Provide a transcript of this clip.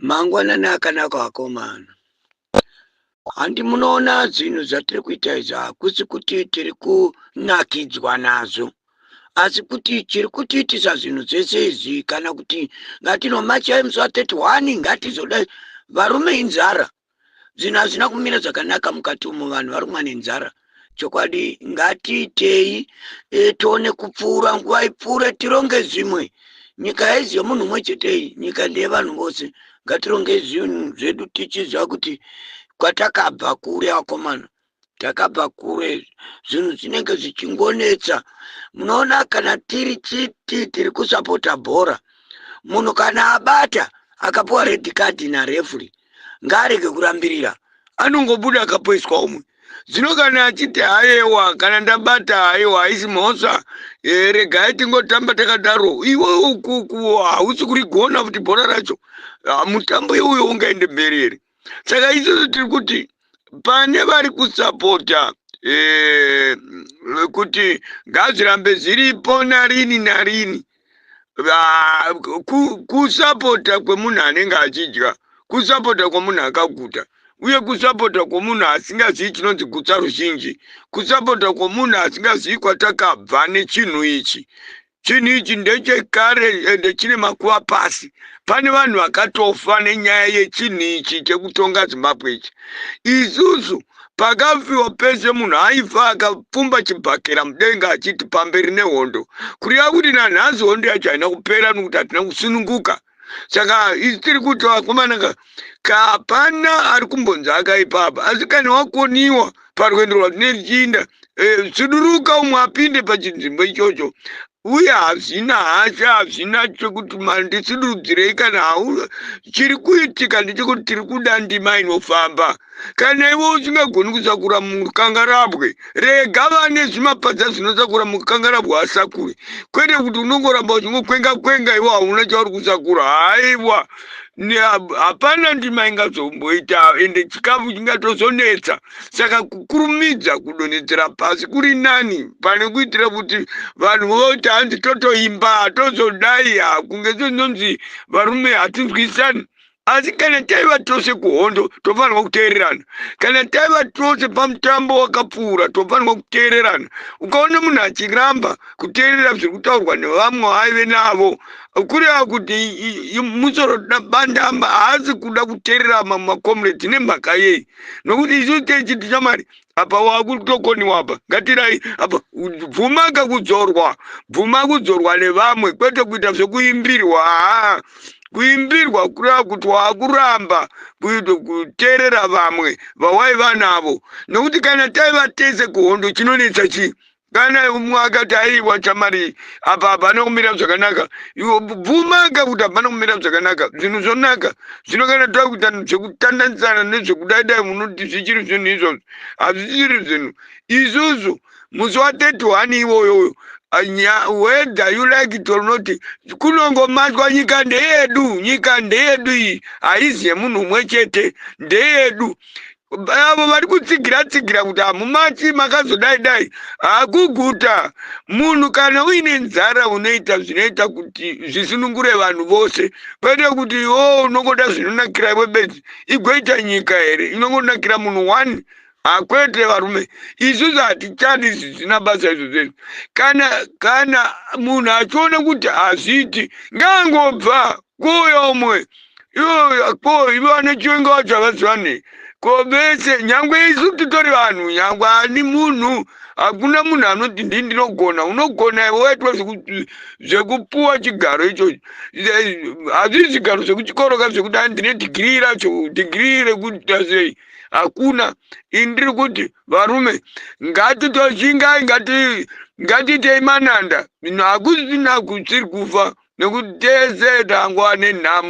Mangwanani akanaka vakomana. Handi munoona zvinhu zvatiri kuita izvi hakusi kuti tiri kunakidzwa nazvo asi kuti chiri kutiitisa zvinhu zvese izvi kana kuti ngatinomacha musi wa 31 ngatizodai varume inzara zvinhu hazvina kumira zvakanaka mukati umo vanhu vari kumwa nenzara chokwadi ngatiitei e, tione kupfuura nguva ipfuure tironge zvimwe nyika haizi yomunhu umwe chete iyi nyika ndeyevanhu vose ngatironge zvinhu zvedu tichiziva kuti kwatakabva kure akomana takabva kure zvinhu zvinenge zvichingonetsa munoona kana tiri chiti tiri kusapota bhora munhu kana abata akapiwa red card nareferee ngaarege kurambirira anongobuda akapoiswa umwe zvino kana achiti hayewa kana ndabata haiwa haisi mhosva e, regai tingotamba takadaro iwe ukuku hausi kurigona kuti bhora racho ah, mutambo iuyo ungaende mberi here saka isusu tiri kuti pane vari kusapota e, kuti ngazvirambe zviripo narini narini kusapota kwemunhu anenge achidya kusapota kwemunhu akaguta uye kusapota kwomunhu asingazivi chinonzi gutsa ruzhinji kusapota kwomunhu asingazivi kwatakabva nechinhu ichi chinhu ichi ndechekare ende chine makuva pasi pane vanhu vakatofa nenyaya yechinhu ichi chekutonga zimbabwe ichi isusu pakafiwa pese munhu aifa akapfumba chibhakera mudenga achiti pamberi nehondo kureva kuti nanhasi hondo yacho haina kupera nokuti hatina kusununguka saka isi tiri kuti vakomana ka kapana ari kumbonzi akaipa apa asi kana wakoniwa parwendo rwatinenge tichiinda eh, suduruka umwe apinde pachinzvimbo ichocho uye hazvina hasha hazvina chekuti mandisidudzirei kana hau chiri kuitika ndechekuti tiri kuda ndima inofamba kana iwe usingagoni kusakura mukangarabwe rega vane zvimapadza zvinosakura mukangarabwe asakure kwete kuti unongoramba uchingokwenga kwenga iwe hauna chauri kusakura haiwa hapana ndima ingazomboita ende chikafu chingatozonetsa saka kukurumidza kudonhedzera pasi kuri nani pane kuitira kuti vanhu voti hanzi totoimba tozodai kunge sezvinonzi varume hatinzwisani asi kana taiva tose kuhondo tofanirwa kuteererana kana taiva tose pamutambo wakapfuura tofanirwa kuteererana ukaona munhu achiramba kuteerera zviri kutaurwa nevamwe vaive navo kureva kuti musoro bandamba haasi kuda kuteerera mamwe macomrades nemhaka yei nokuti isu techiti chamari apa wakutokoniwa apa ngatirai apa bvumaka kudzorwa bvuma kudzorwa nevamwe kwete kuita zvekuimbirwa haa kuimbirwa kureva kuti wakuramba kuteerera vamwe vawaiva navo nokuti kana taiva tese kuhondo chinonetsa chii kana umwe akati aiwa chamari apa hapana kumira zvakanaka iwe bvumaka kuti hapana kumira zvakanaka zvinhu zvonaka zvino kana takuita zvekutandanisana nezvekudaidai munoti zvichiri zvinhu izvozvo hazvichiri zvinhu isusu musi wa 31 iwoyoyo whether you like it or not kunongomatwa nyika ndeyedu nyika ndeyedu iyi haizi yemunhu umwe chete ndeyedu avo vari kutsigira tsigira kuti hamumachi makazodai dai hakuguta munhu kana uine nzara unoita zvinoita kuti zvisunungure vanhu vose kwete kuti iwo unongoda zvinonakira iwe bedzi igoita nyika here inongonakira munhu one hakwete varume isusu hatichadi zvisina basa izvo zvezvo kana kana munhu achiona kuti hazviiti ngaangobva kuuya umwe ivo ko ivo vane chiwenga vacho havazivanei ko vese nyangwe isu titori vanhu nyangwe ani munhu hakuna munhu anoti ndii ndinogona unogona iwe waitwa zvekupuwa chigaro ichocho hazvisi zvigaro zvekuchikoro ka zvekuti ani ndine dhigirii racho dhigirii rekuita sei hakuna ini ndiri kuti varume ngatitoshingai ngati ngatiitei mananda hakusina kusiri kufa nekuti tese tangwa nenhamo.